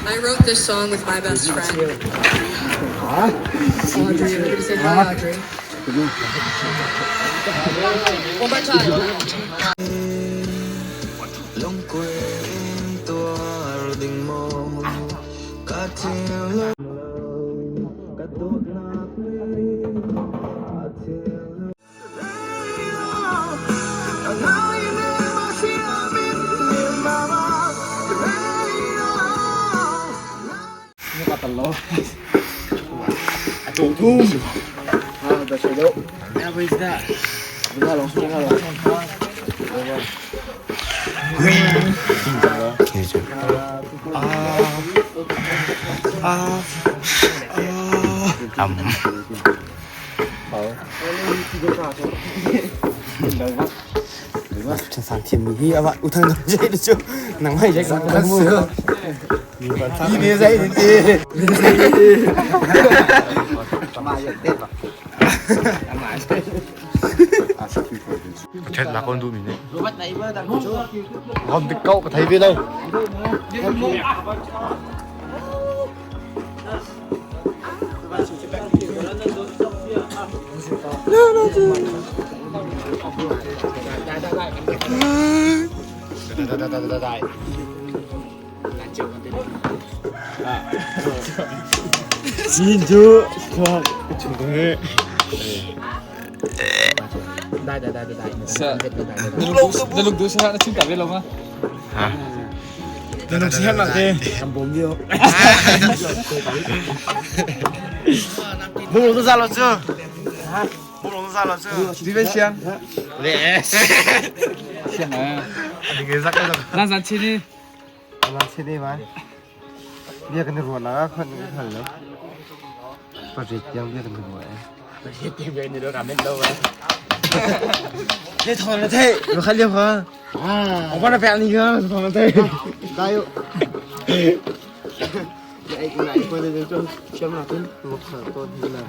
I wrote this song with my best friend. Audrey, you say hi, Audrey. One more time. Chat la kon du mi ne. Hom dik kau ka thei ve lo. Zin cu khua ka chung he. Na lung du sa na chim ta ve lo ma? Na lung si nak te. Bung lung za lo cu. Bung lung za lo cu. Di ve siang. Le. Siang eh. Ani ke zak zak. Nan zan chini. Nan chini ma. Bia kan ruwa la khon kan hal lo. Parit yang bia kan ruwa eh. Parit yang bia kan ruwa kamen lo ma. Le thong na the. Lo khal liam kha. Ah. Apa na pe ni kha thong na the. Dayo. Ai nai ko de jo siam na tin mo kha to ni na.